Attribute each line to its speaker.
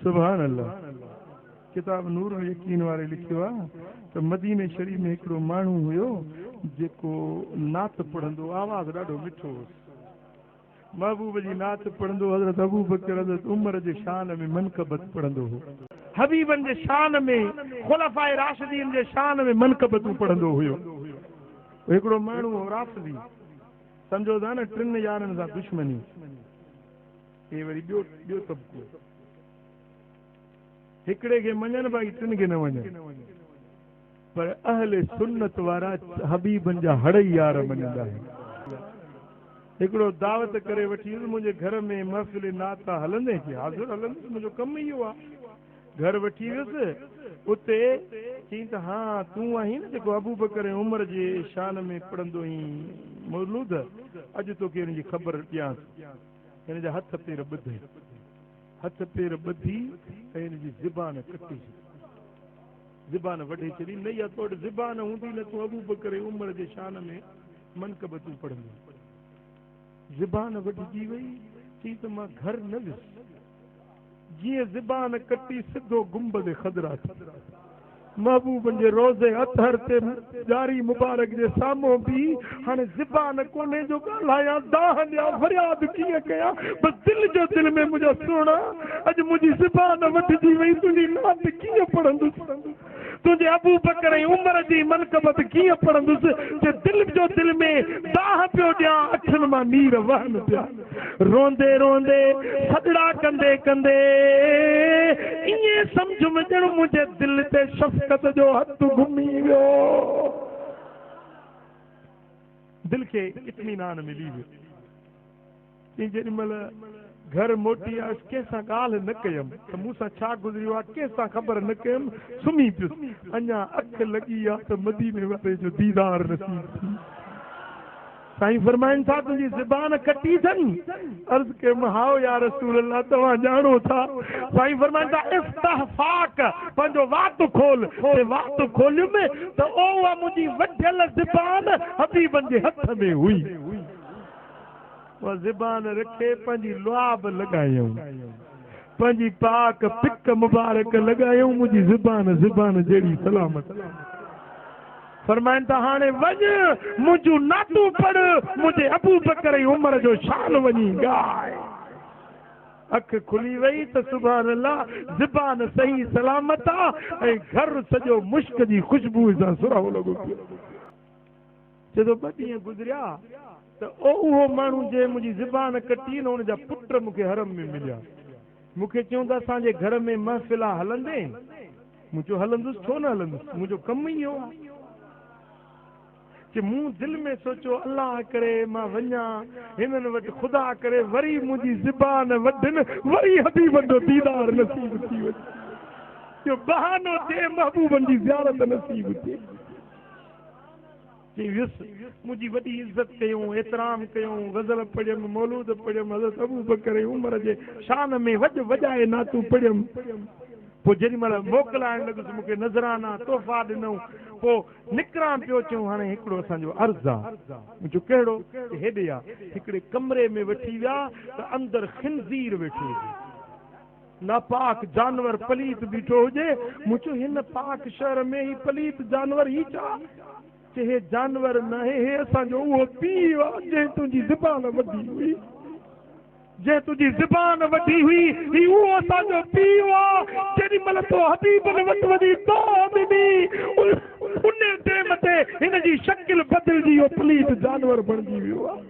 Speaker 1: سبحان الله ڪتاب نور اليقين واري لکيو آ ته مديني شريف ۾ هڪڙو ماڻهو هيو جيڪو نعت پڙهندو آواز ڏاڍو مٺو هوس محبوب جي نعت پڙهندو حضرت ابوبڪر حضرت عمر جي شان ۾ منقبت پڙهندو هو. حبيبن جي شان ۾ خلفاء راشدين جي شان ۾ منقبتون پڙهندو هيو. هڪڙو ماڻهو هو رافضي سمجهو ٿا نه ٽن يارن سان دشمني. هي وري ٻيو ٻيو طبقو. هڪڙي کي مڃن باقي ٽن کي نه مڃن. پر اهل سنت وارا حبيبن جا هڙئي يار مڃندا آهن. هڪڙو دعوت ڪري وٺي ويس منهنجي گهر ۾ محفل نعت آ هلندين؟ چي حاضر هلندس منهنجو ڪم ئي اهو آ. گهر وٺي ويس اتي چيائين ته ها تون آهين نه جيڪو ابوبڪر ۽ عمر جي شان ۾ پڙهندو هئين مولود اڄ توکي ان جي خبر ڏيان ٿو. هن جا هٿ پير ٻڌي، هٿ پير ٻڌي ۽ هن جي زبان ڪٽي ڇڏي. زبان وڍي ڇڏي، نه اها تو وٽ زبان هوندي نه تون ابوبڪر ۽ عمر جي شان ۾ منقبتون پڙهندين. زبان وڍجي وئي، چيائين ته مان گهر نه ويس. جيئن زبان ڪٽي سڌو گنبد خضرا ٿي. محبوبن جي روضي اطهر تي ڄاري مبارڪ جي سامهون بيهي هاڻي زبان ڪونهي جو ڳالهايان، دانهن ڏيان، فرياد ڪيئن ڪيان، بس دل جو دل ۾ منهنجا سهڻا اڄ منهنجي زبان وڍجي وئي، تنهنجي نعت ڪيئن پڙهندس، تنهنجي ابوبڪر ۽ عمر جي منقبت ڪيئن پڙهندس، جي دل جو دل ۾ دانهن پيو ڏيان، اکين مان نير وهن پيا. روئندي روئندي، سڏڙا ڪندي ڪندي، ائين سمجهيم ڄڻ منهنجي دل تي شفقت جو هٿ گهمي ويو. دل کي اطمينان ملي ويو. چيائين جيڏي مهل گهر موٽي آيس، ڪنهن سان ڳالهه نه ڪيم ته مون سان ڇا گذريو آهي، ڪنهن سان خبر نه ڪيم، سمهي پيس. اڃا اک لڳي آ ته مديني واري جو ديدار نصيب ٿي. سائين فرمائن ٿا، تنهنجي زبان ڪٽي اٿن؟ عرض ڪيم، هائو يا رسول الله توهان ڄاڻو ٿا. سائين فرمائن ٿا، افتح فاڪ، پنهنجو وات کول. جي وات کوليم ته اها منهنجي وڍيل زبان حبيبن جي هٿ ۾ هئي. اها زبان رکي پنهنجي لعاب لڳايائون. پنهنجي پاڪ پڪ مبارڪ لڳايائون، منهنجي زبان زبان جهڙي سلامت. فرمائن ٿا، هاڻي وڃ، منهنجون نعتون پڙهه، منهنجي ابوبڪر ۽ عمر جو شان وڃي ڳاء. اک کلي وئي ته سبحان الله زبان صحيح سلامت آ ۽ گهر سڄو مشڪ جي خوشبوء سان سرهو لڳو پيو. چئي ٿو ٻه ڏينهن گذريا ته اهو ماڻهو جنهن منهنجي زبان ڪٽي نه ان جا پٽ مون کي حرم ۾ مليا. مون کي چيائون ته اسان جي گهر ۾ محفل آ هلندين؟ مون چيو هلندس ڇو نه هلندس منهنجو ڪم ئي اهو آ. چي مون دل ۾ سوچيو الله ڪري مان وڃان هنن وٽ خدا ڪري وري منهنجي زبان وڍن وري حبيبن جو ديدار نصيب ٿي وڃي اهو بهانو ٿئي محبوبن جي زيارت نصيب ٿئي. چي ويس، منهنجي وڏي عزت ڪيائون، احترام ڪيائون، غزل پڙهيم، مولود پڙهيم، حضرت ابوبڪر ۽ عمر جي شان ۾ وڄ وڄائي نعتون پڙهيم. پوء جيڏي مهل موڪلائڻ لڳس، مون کي نذرانا، تحفا ڏنائون. پوء نڪران پيو، چيائون هاڻي هڪڙو اسان جو عرض آ. مون چيو ڪهڙو؟ چي هيڏي آ. هڪڙي ڪمري ۾ وٺي ويا ته اندر خنزير ويٺو هجي. ناپاڪ جانور پليت بيٺو هجي. مون چيو هن پاڪ شهر ۾ هي پليت جانور هي ڇا؟ چي هي جانور ناهي هي اسان جو اهو پيء آ جنهن تنهنجي زبان وڍي هئي. جنهن تنهنجي زبان وڍي هئي هي اهو اسان جو پيء آ. جيڏي مهل تو حبيبن وٽ وڃي دانهن ڏني انهي ٽيم تي هن جي شڪل بدلجي اهو پليت جانور بڻجي ويو آ.